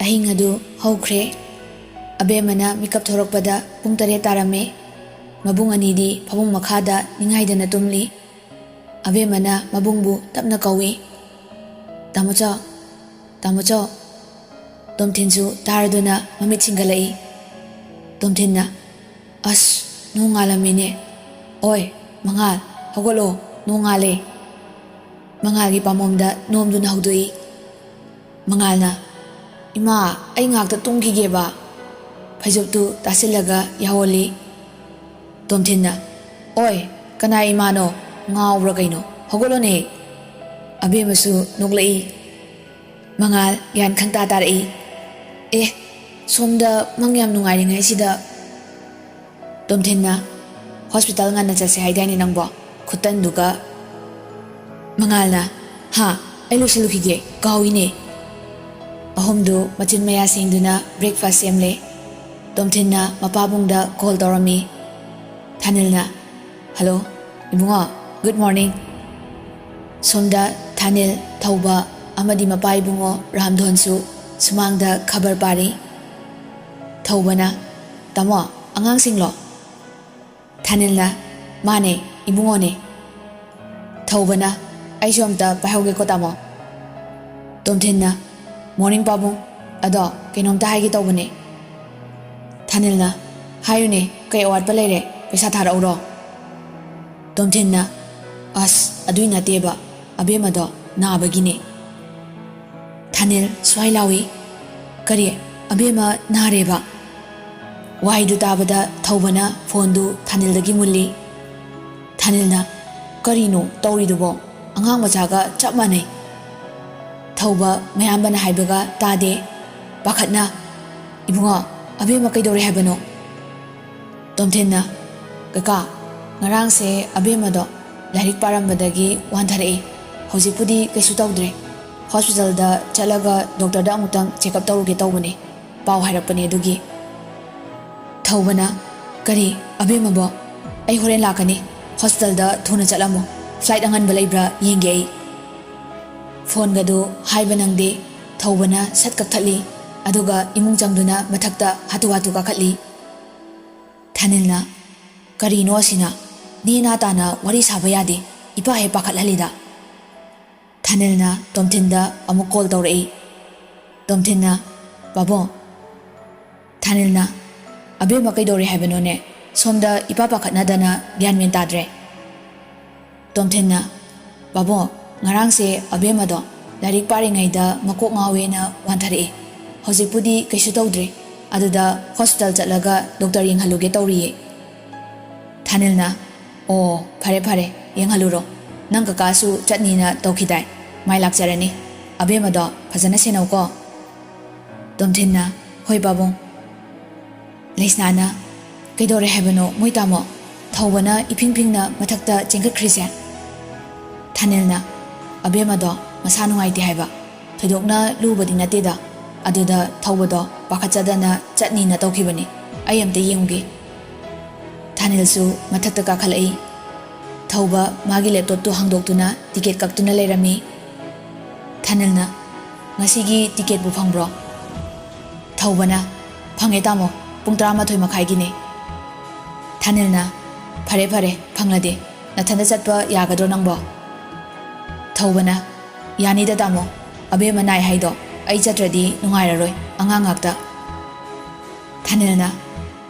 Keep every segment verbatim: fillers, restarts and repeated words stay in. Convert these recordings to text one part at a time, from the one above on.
ꯑꯍꯤꯡ ꯑꯗꯨ ꯍꯧꯈ꯭ꯔꯦ꯫ ꯑꯕꯦꯝꯃꯅ ꯃꯤꯀꯞ ꯊꯣꯔꯛꯄꯗ ꯄꯨꯡ ꯇꯔꯦꯠ ꯇꯥꯔꯝꯃꯦ꯫ ꯃꯕꯨꯡ ꯑꯅꯤꯗꯤ ꯐꯃꯨꯡ ꯃꯈꯥꯗ ꯅꯤꯡꯉꯥꯏꯗꯅ ꯇꯨꯝꯂꯤ꯫ ꯑꯕꯦꯝꯃꯅ ꯃꯕꯨꯡꯕꯨ ꯇꯞꯅ ꯀꯧꯏ, "ꯇꯥꯃꯣꯆꯧ, ꯇꯥꯃꯣꯆꯧ!" ꯇꯣꯝꯊꯤꯟꯁꯨ ꯇꯥꯔꯗꯨꯅ ꯃꯃꯤꯠ ꯁꯤꯡꯒꯠꯂꯛꯏ꯫ ꯇꯣꯝꯊꯤꯟꯅ, "ꯑꯁ, ꯅꯣꯡ ꯉꯥꯜꯂꯝꯃꯤꯅꯦ꯫ ꯑꯣꯏ, ꯃꯉꯥꯜ, ꯍꯧꯒꯠꯂꯣ, ꯅꯣꯡ ꯉꯥꯜꯂꯦ!" ꯃꯉꯥꯜꯒꯤ ꯄꯥꯝꯕꯣꯝꯗ ꯅꯣꯝꯗꯨꯅ ꯍꯧꯗꯣꯛꯏ꯫ ꯃꯉꯥꯜꯅ, "ꯏꯃꯥ, ꯑꯩ ꯉꯥꯏꯍꯥꯛꯇ ꯇꯨꯝꯈꯤꯒꯦꯕ꯫" ꯐꯩꯖꯨꯞꯇꯨ ꯇꯥꯁꯤꯜꯂꯒ ꯌꯥꯍꯧꯍꯜꯂꯤ꯫ ꯇꯣꯝꯊꯤꯟꯅ, "ꯑꯣꯏ, ꯀꯅꯥ ꯏꯃꯥꯅꯣ? ꯉꯥꯎꯕ꯭ꯔꯥ ꯀꯩꯅꯣ? ꯍꯧꯒꯠꯂꯣꯅꯦ!" ꯑꯕꯦꯝꯃꯁꯨ ꯅꯣꯛꯂꯛꯏ꯫ ꯃꯉꯥꯜ ꯒ꯭ꯌꯥꯟ ꯈꯪꯇꯥ ꯇꯥꯔꯛꯏ꯫ "ꯑꯦ, ꯁꯣꯝꯗ ꯃꯪ ꯌꯥꯝ ꯅꯨꯡꯉꯥꯏꯔꯤꯉꯩꯁꯤꯗ꯫" ꯇꯣꯝꯊꯤꯟꯅ, "ꯍꯣꯁꯄꯤꯇꯥꯜ ꯉꯟꯅ ꯆꯠꯁꯦ ꯍꯥꯏꯗꯥꯏꯅꯦ ꯅꯪꯕꯣ?" ꯈꯨꯇꯟꯗꯨꯒ꯫ ꯃꯉꯥꯜꯅ, "ꯍꯥ, ꯑꯩ ꯂꯣꯏꯁꯤꯜꯂꯨꯈꯤꯒꯦ, ꯀꯥꯎꯏꯅꯦ꯫" ꯑꯍꯨꯝꯗꯨ ꯃꯆꯤꯟ ꯃꯌꯥ ꯁꯦꯡꯗꯨꯅ ꯕ꯭ꯔꯦꯛꯐꯥꯁ ꯁꯦꯝꯂꯦ꯫ ꯇꯣꯝꯊꯤꯟꯅ ꯃꯄꯥꯕꯨꯡꯗ ꯀꯣꯜ ꯇꯧꯔꯝꯃꯤ꯫ ꯊꯥꯅꯤꯜꯅ, "ꯍꯜꯂꯣ, ꯏꯕꯨꯡꯉꯣ, ꯒꯨꯗ ꯃꯣꯔꯅꯤꯡ꯫" ꯁꯣꯝꯗ ꯊꯥꯅꯤꯜ, ꯊꯧꯕ ꯑꯃꯗꯤ ꯃꯄꯥ ꯏꯕꯨꯡꯉꯣ ꯔꯥꯝꯙꯣꯟꯁꯨ ꯁꯨꯃꯥꯡꯗ ꯈꯕꯔ ꯄꯥꯔꯤ꯫ ꯊꯧꯕꯅ, "ꯇꯥꯃꯣ, ꯑꯉꯥꯡꯁꯤꯡꯂꯣ?" ꯊꯥꯅꯤꯜꯅ, "ꯃꯥꯅꯦ, ꯏꯕꯨꯡꯉꯣꯅꯦ꯫" ꯊꯧꯕꯅ, "ꯑꯩꯁꯨ ꯑꯝꯇ ꯄꯥꯏꯍꯧꯒꯦꯀꯣ, ꯇꯥꯃꯣ꯫" ꯇꯣꯝꯊꯤꯟꯅ, "ꯃꯣꯔꯅꯤꯡ ꯄꯥꯕꯨꯡ, ꯑꯗꯣ ꯀꯩꯅꯣꯝꯇ ꯍꯥꯏꯒꯦ ꯇꯧꯕꯅꯦ꯫" ꯊꯥꯅꯤꯜꯅ, "ꯍꯥꯏꯌꯨꯅꯦ, ꯀꯩ ꯑꯋꯥꯠꯄ ꯂꯩꯔꯦ? ꯄꯩꯁꯥ ꯊꯥꯔꯛꯎꯔꯣ?" ꯇꯣꯝꯊꯤꯟꯅ, "ꯑꯁ, ꯑꯗꯨꯏ ꯅꯠꯇꯦꯕ, ꯑꯕꯦꯝꯃꯗꯣ ꯅꯥꯕꯒꯤꯅꯦ꯫" ꯊꯥꯅꯤꯜ ꯁ꯭ꯋꯥꯏ ꯂꯥꯎꯏ, "ꯀꯔꯤ? ꯑꯕꯦꯝꯃ ꯅꯥꯔꯦꯕ?" ꯋꯥꯍꯩꯗꯨ ꯇꯥꯕꯗ ꯊꯧꯕꯅ ꯐꯣꯟꯗꯨ ꯊꯥꯅꯤꯜꯗꯒꯤ ꯃꯨꯜꯂꯤ꯫ ꯊꯥꯅꯤꯜꯅ, "ꯀꯔꯤꯅꯣ ꯇꯧꯔꯤꯗꯨꯕꯣ? ꯑꯉꯥꯡ ꯃꯆꯥꯒ ꯆꯞ ꯃꯥꯟꯅꯩ꯫" ꯊꯧꯕ ꯃꯌꯥꯝꯕꯅ ꯍꯥꯏꯕꯒ ꯇꯥꯗꯦ꯫ ꯄꯥꯈꯠꯅ, "ꯏꯕꯨꯡꯉꯣ, ꯑꯕꯦꯝꯃ ꯀꯩꯗꯧꯔꯦ ꯍꯥꯏꯕꯅꯣ?" ꯇꯣꯝꯊꯤꯟꯅ, "ꯀꯀꯥ, ꯉꯔꯥꯡꯁꯦ ꯑꯕꯦꯝꯃꯗꯣ ꯂꯥꯏꯔꯤꯛ ꯄꯥꯔꯝꯕꯗꯒꯤ ꯋꯥꯟꯊꯔꯛꯏ꯫ ꯍꯧꯖꯤꯛꯄꯨꯗꯤ ꯀꯩꯁꯨ ꯇꯧꯗ꯭ꯔꯦ꯫ ꯍꯣꯁꯄꯤꯇꯥꯜꯗ ꯆꯠꯂꯒ ꯗꯣꯛꯇꯔꯗ ꯑꯃꯨꯛꯇꯪ ꯆꯦꯛꯑꯞ ꯇꯧꯔꯨꯒꯦ ꯇꯧꯕꯅꯦ꯫ ꯄꯥꯎ ꯍꯥꯏꯔꯛꯄꯅꯦ ꯑꯗꯨꯒꯤ꯫" ꯊꯧꯕꯅ, "ꯀꯔꯤ, ꯑꯕꯦꯝꯃꯕꯣ? ꯑꯩ ꯍꯣꯔꯦꯟ ꯂꯥꯛꯀꯅꯤ꯫ ꯍꯣꯁꯄꯤꯇꯥꯜꯗ ꯊꯨꯅ ꯆꯠꯂꯝꯃꯣ꯫ ꯐ꯭ꯂꯥꯏꯠ ꯑꯉꯟꯕ ꯂꯩꯕ꯭ꯔꯥ ꯌꯦꯡꯒꯦ ꯑꯩ꯫" ꯐꯣꯟꯒꯗꯨ ꯍꯥꯏꯕ ꯅꯪꯗꯦ꯫ ꯊꯧꯕꯅ ꯁꯠ ꯀꯛꯊꯠꯂꯤ꯫ ꯑꯗꯨꯒ ꯏꯃꯨꯡ ꯆꯪꯗꯨꯅ ꯃꯊꯛꯇ ꯍꯥꯊꯨ ꯍꯥꯊꯨ ꯀꯥꯈꯠꯂꯤ꯫ ꯊꯥꯅꯤꯜꯅ, "ꯀꯔꯤꯅꯣ ꯑꯁꯤꯅ? ꯅꯦ ꯅꯥ ꯇꯥꯅ ꯋꯥꯔꯤ ꯁꯥꯕ ꯌꯥꯗꯦ, ꯏꯄꯥ ꯍꯦꯛ ꯄꯥꯈꯠꯍꯜꯂꯤꯗ"꯫ ꯊꯥꯅꯤꯜꯅ ꯇꯣꯝꯊꯤꯟꯗ ꯑꯃꯨꯛ ꯀꯣꯜ ꯇꯧꯔꯛꯏ꯫ ꯇꯣꯝꯊꯤꯟꯅ, "ꯄꯥꯕꯨꯡ"꯫ ꯊꯥꯅꯤꯜꯅ, "ꯑꯕꯦꯝꯃ ꯀꯩꯗꯧꯔꯦ ꯍꯥꯏꯕꯅꯣꯅꯦ? ꯁꯣꯝꯗ ꯏꯄꯥ ꯄꯥꯈꯠꯅꯗꯅ ꯒ꯭ꯌꯥꯟ ꯃꯦꯟ ꯇꯥꯗ꯭ꯔꯦ"꯫ ꯇꯣꯝꯊꯤꯟꯅ, "ꯄꯥꯕꯨꯡ, ꯉꯔꯥꯡꯁꯦ ꯑꯕꯦꯝꯃꯗꯣ ꯂꯥꯏꯔꯤꯛ ꯄꯥꯔꯤꯉꯩꯗ ꯃꯀꯣꯛ ꯉꯥꯎꯋꯦꯅ ꯋꯥꯟꯊꯔꯛꯑꯦ꯫ ꯍꯧꯖꯤꯛꯄꯨꯗꯤ ꯀꯩꯁꯨ ꯇꯧꯗ꯭ꯔꯤ꯫ ꯑꯗꯨꯗ ꯍꯣꯁꯄꯤꯇꯥꯜ ꯆꯠꯂꯒ ꯗꯣꯛꯇꯔ ꯌꯦꯡꯍꯜꯂꯨꯒꯦ ꯇꯧꯔꯤꯌꯦ"꯫ ꯊꯥꯅꯤꯜꯅ, "ꯑꯣ, ꯐꯔꯦ ꯐꯔꯦ, ꯌꯦꯡꯍꯜꯂꯨꯔꯣ꯫ ꯅꯪ ꯀꯀꯥꯁꯨ ꯆꯠꯅꯤꯅ ꯇꯧꯈꯤꯗꯥꯏ? ꯃꯥꯏ ꯂꯥꯛꯆꯔꯅꯤ꯫ ꯑꯕꯦꯝꯃꯗꯣ ꯐꯖꯅ ꯁꯦꯟꯅꯧꯀꯣ"꯫ ꯇꯣꯝꯊꯤꯟꯅ, "ꯍꯣꯏ ꯄꯥꯕꯨꯡ"꯫ ꯂꯩꯁꯅꯥꯅ, "ꯀꯩꯗꯧꯔꯦ ꯍꯥꯏꯕꯅꯣ ꯃꯣꯏ ꯇꯥꯃꯣ? ꯊꯧꯕꯅ ꯏꯐꯤꯡ ꯐꯤꯡꯅ ꯃꯊꯛꯇ ꯆꯦꯟꯈꯠꯈ꯭ꯔꯤꯁꯦ"꯫ ꯊꯥꯅꯤꯜꯅ, "ꯑꯕꯦꯝꯃꯗꯣ ꯃꯁꯥ ꯅꯨꯡꯉꯥꯏꯇꯦ ꯍꯥꯏꯕ꯫ ꯊꯣꯏꯗꯣꯛꯅ ꯂꯨꯕꯗꯤ ꯅꯠꯇꯦꯗ꯫ ꯑꯗꯨꯗ ꯊꯧꯕꯗꯣ ꯄꯥꯈꯠꯆꯗꯅ ꯆꯠꯅꯤꯅ ꯇꯧꯈꯤꯕꯅꯤ꯫ ꯑꯩ ꯑꯝꯇ ꯌꯦꯡꯉꯨꯒꯦ"꯫ ꯊꯥꯅꯤꯜꯁꯨ ꯃꯊꯛꯇ ꯀꯥꯈꯠꯂꯛꯏ꯫ ꯊꯧꯕ ꯃꯥꯒꯤ ꯂꯦꯞꯇꯣꯞꯇꯨ ꯍꯥꯡꯗꯣꯛꯇꯨꯅ ꯇꯤꯀꯦꯠ ꯀꯛꯇꯨꯅ ꯂꯩꯔꯝꯃꯤ꯫ ꯊꯥꯅꯤꯜꯅ, "ꯉꯁꯤꯒꯤ ꯇꯤꯀꯦꯠꯄꯨ ꯐꯪꯕ꯭ꯔꯣ?" ꯊꯧꯕꯅ, "ꯐꯪꯉꯦ ꯇꯥꯃꯣ, ꯄꯨꯡ ꯇꯔꯥꯃꯥꯊꯣꯏ ꯃꯈꯥꯏꯒꯤꯅꯦ"꯫ ꯊꯥꯅꯤꯜꯅ, "ꯐꯔꯦ ꯐꯔꯦ, ꯐꯪꯂꯗꯤ꯫ ꯅꯊꯟꯗ ꯆꯠꯄ ꯌꯥꯒꯗ꯭ꯔꯣ ꯅꯪꯕꯣ?" ꯊꯧꯕꯅ, "ꯌꯥꯅꯤꯗ ꯇꯥꯃꯣ, ꯑꯕꯦꯝꯃ ꯅꯥꯏ ꯍꯥꯏꯗꯣ꯫ ꯑꯩ ꯆꯠꯇ꯭ꯔꯗꯤ ꯅꯨꯡꯉꯥꯏꯔꯔꯣꯏ, ꯑꯉꯥꯡ ꯉꯥꯛꯇ"꯫ ꯊꯥꯅꯤꯜꯅ,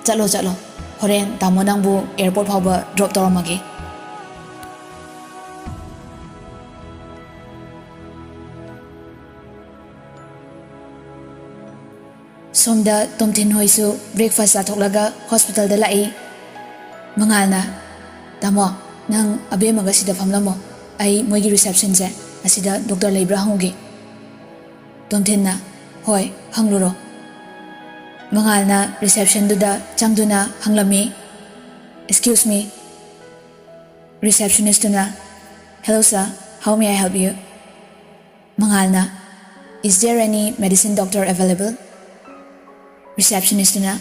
"ꯆꯠꯂꯣ ꯆꯠꯂꯣ, ꯍꯣꯔꯦꯟ ꯇꯥꯃꯣ ꯅꯪꯕꯨ ꯑꯦꯌꯔꯄꯣꯔꯠ ꯐꯥꯎꯕ ꯗ꯭ꯔꯣꯞ ꯇꯧꯔꯝꯃꯒꯦ"꯫ ꯁꯣꯝꯗ ꯇꯣꯝꯊꯤꯟ ꯍꯣꯏꯁꯨ ꯕ꯭ꯔꯦꯛꯐꯥꯁ ꯆꯥꯊꯣꯛꯂꯒ ꯍꯣꯁꯄꯤꯇꯥꯜꯗ ꯂꯥꯛꯏ꯫ ꯃꯉꯥꯜꯅ, "ꯇꯥꯃꯣ, ꯅꯪ ꯑꯕꯦꯝꯃꯒ ꯁꯤꯗ ꯐꯝꯂꯝꯃꯣ꯫ ꯑꯩ ꯃꯣꯏꯒꯤ ꯔꯤꯁꯦꯞꯁꯟꯁꯦ, ꯑꯁꯤꯗ ꯗꯣꯛꯇꯔ ꯂꯩꯕ꯭ꯔꯥ ꯍꯪꯉꯨꯒꯦ"꯫ ꯇꯣꯝꯊꯤꯟꯅ, "ꯍꯣꯏ, ꯍꯪꯂꯨꯔꯣ"꯫ ꯃꯉꯥꯜꯅ ꯔꯤꯁꯦꯞꯁꯟꯗꯨꯗ ꯆꯪꯗꯨꯅ ꯍꯪꯂꯝꯃꯤ, "Excuse me"꯫ ꯔꯤꯁꯦꯞꯁꯅꯤꯁꯇꯨꯅ, "Hello sir, how may I help you?" ꯃꯉꯥꯜꯅ, "Is there any medicine doctor available?" ꯔꯤꯁꯦꯞꯁꯅꯤꯁꯇꯨꯅ,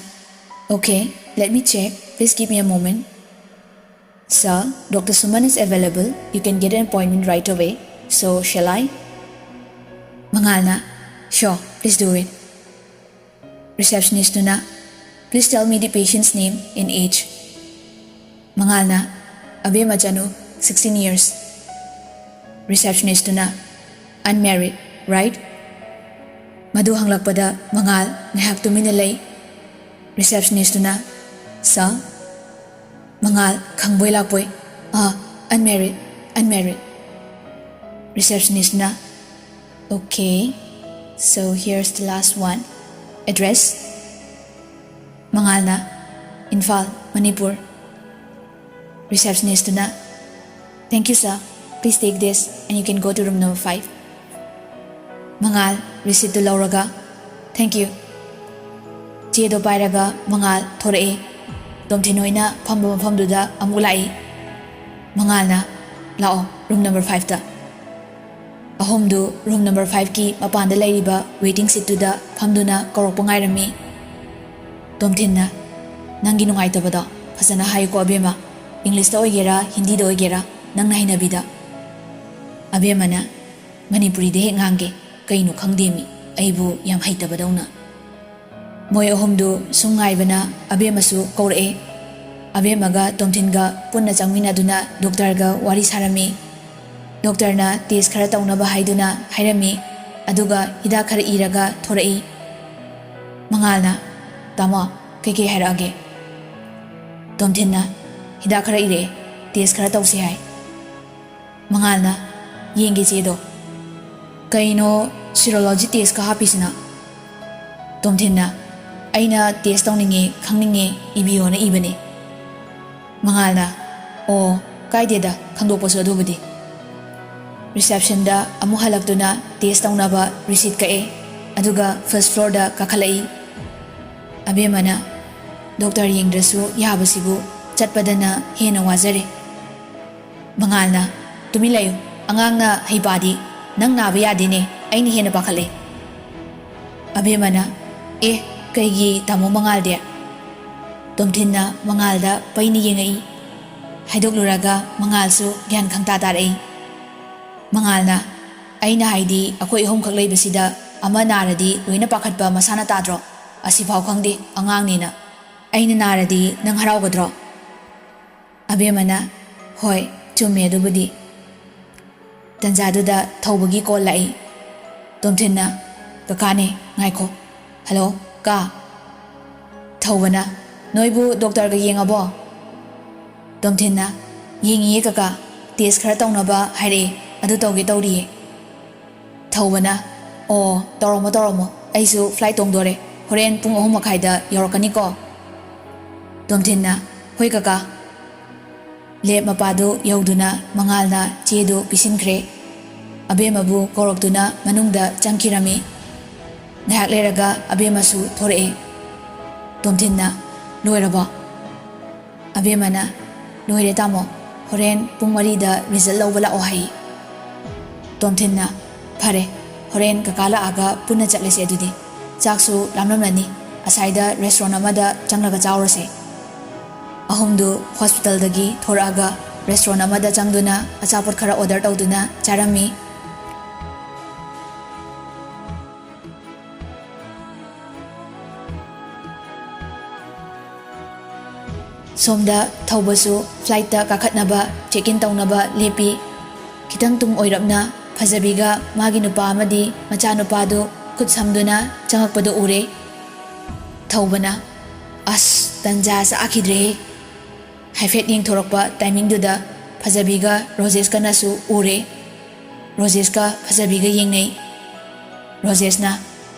"Okay, let me check, please give me a moment." "Sir, Doctor Suman is available, you can get an appointment right away, so shall I?" ꯃꯉꯥꯜꯅ, "Sure, please do it." Receptionistꯇꯨꯅ, "Please tell me the patient's name and age." ꯃꯉꯥꯜꯅ, "ꯑꯕꯦꯝꯃ ꯆꯅꯨ, sixteen years." Receptionistꯇꯨꯅ, "Unmarried, right?" ꯃꯗꯨ ꯍꯪꯂꯛꯄꯗ ꯃꯉꯥꯜ ꯉꯥꯏꯍꯥꯛ ꯇꯨꯃꯤꯟꯅ ꯂꯩ꯫ Receptionistꯇꯨꯅ, "Sir?" ꯃꯉꯥꯜ ꯈꯪꯕꯣꯏ ꯂꯥꯛꯄꯣꯏ, "ꯑꯥ, unmarried, unmarried." Receptionistꯅ, "Okay, so here's the last one. Address?" ꯃꯉꯥꯜꯅ, "Imphal, Manipur." Receptionistꯇꯨꯅ, "Thank you, sir. Please take this and you can go to room number five." ꯃꯉꯥꯜ ꯔꯤꯁꯤꯠꯇꯨ ꯂꯧꯔꯒ, "Thank you." ꯆꯦꯗꯣ ꯄꯥꯏꯔꯒ ꯃꯉꯥꯜ ꯊꯣꯔꯛꯑꯦ꯫ ꯇꯣꯝꯊꯤꯟ ꯍꯣꯏꯅ ꯐꯝꯕ ꯃꯐꯝꯗꯨꯗ ꯑꯃꯨꯛ ꯂꯥꯛꯏ꯫ ꯃꯉꯥꯜꯅ, "ꯂꯥꯛꯑꯣ, room number fiveꯇ." ꯑꯍꯨꯝꯗꯨ room number fiveꯀꯤ ꯃꯄꯥꯟꯗ ꯂꯩꯔꯤꯕ waiting seatꯇꯨꯗ ꯐꯝꯗꯨꯅ ꯀꯧꯔꯛꯄ ꯉꯥꯏꯔꯝꯃꯤ꯫ ꯇꯣꯝꯊꯤꯟꯅ, "ꯅꯪꯒꯤ ꯅꯨꯡꯉꯥꯏꯇꯕꯗꯣ ꯐꯖꯅ ꯍꯥꯏꯌꯨꯀꯣ ꯑꯕꯦꯝꯃ, ꯏꯪꯂꯤꯁꯇ ꯑꯣꯏꯒꯦꯔꯥ ꯍꯤꯟꯗꯤꯗ ꯑꯣꯏꯒꯦꯔꯥ, ꯅꯪꯅ ꯍꯩꯅꯕꯤꯗ." ꯑꯕꯦꯝꯃꯅ, "ꯃꯅꯤꯄꯨꯔꯤꯗ ꯍꯦꯛ ꯉꯥꯡꯒꯦ, ꯀꯩꯅꯣ ꯈꯪꯗꯦꯃꯤ, ꯑꯩꯕꯨ ꯌꯥꯝ ꯍꯩꯇꯕꯗꯧꯅ." ꯃꯣꯏ ꯑꯍꯨꯝꯗꯨ ꯁꯨꯝ ꯉꯥꯏꯕꯅ ꯑꯕꯦꯝꯃꯁꯨ ꯀꯧꯔꯛꯑꯦ꯫ ꯑꯕꯦꯝꯃꯒ ꯇꯣꯝꯊꯤꯟꯒ ꯄꯨꯟꯅ ꯆꯪꯃꯤꯟꯅꯗꯨꯅ ꯗꯣꯛꯇꯔꯒ ꯋꯥꯔꯤ ꯁꯥꯔꯝꯃꯤ꯫ ꯗꯣꯛꯇꯔꯅ test ꯈꯔ ꯇꯧꯅꯕ ꯍꯥꯏꯗꯨꯅ ꯍꯥꯏꯔꯝꯃꯤ, ꯑꯗꯨꯒ ꯍꯤꯗꯥꯛ ꯈꯔ ꯏꯔꯒ ꯊꯣꯔꯛꯏ꯫ ꯃꯉꯥꯜꯅ, "ꯇꯥꯃꯣ, ꯀꯩꯀꯩ ꯍꯥꯏꯔꯛꯑꯒꯦ?" ꯇꯣꯝꯊꯤꯟꯅ, "ꯍꯤꯗꯥꯛ ꯈꯔ ꯏꯔꯛꯑꯦ, test ꯈꯔ ꯇꯧꯁꯤ ꯍꯥꯏ꯫" ꯃꯉꯥꯜꯅ, "ꯌꯦꯡꯒꯦ ꯆꯦꯗꯣ꯫ ꯀꯩꯅꯣ serology testꯀ ꯍꯥꯞꯄꯤꯁꯤꯅ?" ꯇꯣꯝꯊꯤꯟꯅ, "ꯑꯩꯅ test ꯇꯧꯅꯤꯡꯉꯦ, ꯈꯪꯅꯤꯡꯉꯦ, ꯏꯕꯤꯌꯣꯅ ꯏꯕꯅꯦ꯫" ꯃꯉꯥꯜꯅ, "ꯑꯣ, ꯀꯥꯏꯗꯦꯗ, ꯈꯪꯗꯣꯛꯄꯁꯨ ꯑꯗꯨꯕꯨꯗꯤ꯫" Receptionꯗ ꯑꯃꯨꯛ ꯍꯜꯂꯛꯇꯨꯅ test ꯇꯧꯅꯕ receipt ꯀꯛꯑꯦ, ꯑꯗꯨꯒ first floorꯗ ꯀꯥꯈꯠꯂꯛꯏ꯫ ꯑꯕꯦꯝꯃꯅ, "ꯗꯣꯛꯇꯔ ꯌꯦꯡꯗ꯭ꯔꯁꯨ ꯌꯥꯕꯁꯤꯕꯨ ꯆꯠꯄꯗꯅ ꯍꯦꯟꯅ ꯋꯥꯖꯔꯦ꯫" ꯃꯉꯥꯜꯅ, "ꯇꯨꯃꯤꯟ ꯂꯩꯌꯨ, ꯑꯉꯥꯡꯅ ꯍꯩꯄꯥꯗꯤ, ꯅꯪ ꯅꯥꯕ ꯌꯥꯗꯦꯅꯦ, ꯑꯩꯅ ꯍꯦꯟꯅ ꯄꯥꯈꯠꯂꯦ꯫" ꯑꯕꯦꯝꯃꯅ, "ꯑꯦ, ꯀꯩꯒꯤ ꯇꯥꯃꯣ ꯃꯉꯥꯜꯗꯤ?" ꯇꯣꯝꯊꯤꯟꯅ ꯃꯉꯥꯜꯗ ꯄꯩꯅ ꯌꯦꯡꯉꯛꯏ꯫ ꯍꯥꯏꯗꯣꯛꯂꯨꯔꯒ ꯃꯉꯥꯜꯁꯨ ꯒ꯭ꯌꯥꯟ ꯈꯪꯇꯥ ꯇꯥꯔꯛꯏ꯫ ꯃꯉꯥꯜꯅ, "ꯑꯩꯅ ꯍꯥꯏꯗꯤ ꯑꯩꯈꯣꯏ ꯑꯍꯨꯝꯈꯛ ꯂꯩꯕꯁꯤꯗ ꯑꯃ ꯅꯥꯔꯗꯤ ꯂꯣꯏꯅ ꯄꯥꯈꯠꯄ ꯃꯁꯥꯅ ꯇꯥꯗ꯭ꯔꯣ? "ꯑꯁꯤꯐꯥꯎ ꯈꯪꯗꯦ ꯑꯉꯥꯡꯅꯦꯅ꯫ ꯑꯩꯅ ꯅꯥꯔꯗꯤ ꯅꯪ ꯍꯔꯥꯎꯒꯗ꯭ꯔꯣ?" ꯑꯕꯦꯝꯃꯅ, "ꯍꯣꯏ, ꯆꯨꯝꯃꯦ ꯑꯗꯨꯕꯨꯗꯤ"꯫ ꯇꯟꯖꯥꯗꯨꯗ ꯊꯧꯕꯒꯤ ꯀꯣꯜ ꯂꯥꯛꯏ꯫ ꯇꯣꯝꯊꯤꯟꯅ, "ꯀꯀꯥꯅꯦ, ꯉꯥꯏꯈꯣ꯫ ꯍꯜꯂꯣ, ꯀꯥ"꯫ ꯊꯧꯕꯅ, "ꯅꯣꯏꯕꯨ ꯗꯣꯛꯇꯔꯒ ꯌꯦꯡꯉꯕꯣ?" ꯇꯣꯝꯊꯤꯟꯅ, "ꯌꯦꯡꯉꯤꯌꯦ ꯀꯀꯥ, ꯇꯦꯁ ꯈꯔ ꯇꯧꯅꯕ ꯍꯥꯏꯔꯛꯑꯦ, ꯑꯗꯨ ꯇꯧꯒꯦ ꯇꯧꯔꯤꯌꯦ"꯫ ꯊꯧꯕꯅ, "ꯑꯣ, ꯇꯧꯔꯝꯃꯣ ꯇꯧꯔꯝꯃꯣ, ꯑꯩꯁꯨ ꯐ꯭ꯂꯥꯏꯠ ꯇꯣꯡꯗꯣꯔꯦ, ꯍꯣꯔꯦꯟ ꯄꯨꯡ ꯑꯍꯨꯝ ꯃꯈꯥꯏꯗ ꯌꯧꯔꯛꯀꯅꯤꯀꯣ"꯫ ꯇꯣꯝꯊꯤꯟꯅ, "ꯍꯣꯏ ꯀꯀꯥ"꯫ ꯂꯦꯞ ꯃꯄꯥꯗꯨ ꯌꯧꯗꯨꯅ ꯃꯉꯥꯜꯅ ꯆꯦꯗꯨ ꯄꯤꯁꯤꯟꯈ꯭ꯔꯦ꯫ ꯑꯕꯦꯝꯃꯕꯨ ꯀꯧꯔꯛꯇꯨꯅ ꯃꯅꯨꯡꯗ ꯆꯪꯈꯤꯔꯝꯃꯤ꯫ ꯉꯥꯏꯍꯥꯛ ꯂꯩꯔꯒ ꯑꯕꯦꯝꯃꯁꯨ ꯊꯣꯔꯛꯑꯦ꯫ ꯇꯣꯝꯊꯤꯟꯅ, "ꯂꯣꯏꯔꯕꯣ?" ꯑꯕꯦꯝꯃꯅ, "ꯂꯣꯏꯔꯦ ꯇꯥꯃꯣ, ꯍꯣꯔꯦꯟ ꯄꯨꯡ ꯃꯔꯤꯗ ꯔꯤꯖꯜ ꯂꯧꯕ ꯂꯥꯛꯑꯣ ꯍꯥꯏꯌꯦ"꯫ ꯇꯣꯝꯊꯤꯟꯅ, "ꯐꯔꯦ, ꯍꯣꯔꯦꯟ ꯀꯀꯥ ꯂꯥꯛꯑꯒ ꯄꯨꯟꯅ ꯆꯠꯂꯁꯦ ꯑꯗꯨꯗꯤ꯫ ꯆꯥꯛꯁꯨ ꯂꯥꯝꯂꯝꯂꯅꯤ, ꯑꯁꯥꯏꯗ ꯔꯦꯁꯇꯨꯔꯦꯟ ꯑꯃꯗ ꯆꯪꯂꯒ ꯆꯥꯎꯔꯁꯦ"꯫ ꯑꯍꯨꯝꯗꯨ ꯍꯣꯁꯄꯤꯇꯥꯜꯗꯒꯤ ꯊꯣꯔꯛꯑꯒ ꯔꯦꯁꯇꯨꯔꯦꯟ ꯑꯃꯗ ꯆꯪꯗꯨꯅ ꯑꯆꯥꯄꯣꯠ ꯈꯔ ꯑꯣꯔꯗꯔ ꯇꯧꯗꯨꯅ ꯆꯥꯔꯝꯃꯤ꯫ ꯁꯣꯝꯗ ꯊꯧꯕꯁꯨ ꯐ꯭ꯂꯥꯏꯠꯇ ꯀꯥꯈꯠꯅꯕ ꯆꯦꯛ ꯏꯟ ꯇꯧꯅꯕ ꯂꯦꯞꯄꯤ꯫ ꯈꯤꯇꯪ ꯇꯨꯡ ꯑꯣꯏꯔꯞꯅ ꯐꯖꯕꯤꯒ ꯃꯥꯒꯤ ꯅꯨꯄꯥ ꯑꯃꯗꯤ ꯃꯆꯥꯅꯨꯄꯥꯗꯨ ꯈꯨꯠ ꯁꯝꯗꯨꯅ ꯆꯪꯉꯛꯄꯗꯨ ꯎꯔꯦ꯫ ꯊꯧꯕꯅ, "ꯑꯁ, ꯇꯟꯖꯥ ꯆꯥꯈꯤꯗ꯭ꯔꯦꯍꯦ"꯫ ꯍꯥꯏꯐꯦꯠ ꯌꯦꯡꯊꯣꯔꯛꯄ ꯇꯥꯏꯃꯤꯡꯗꯨꯗ ꯐꯖꯕꯤꯒ ꯔꯣꯖꯦꯁꯀꯅꯁꯨ ꯎꯔꯦ꯫ ꯔꯣꯖꯦꯁꯀ ꯐꯖꯕꯤꯒ ꯌꯦꯡꯅꯩ꯫ ꯔꯣꯖꯦꯁꯅ,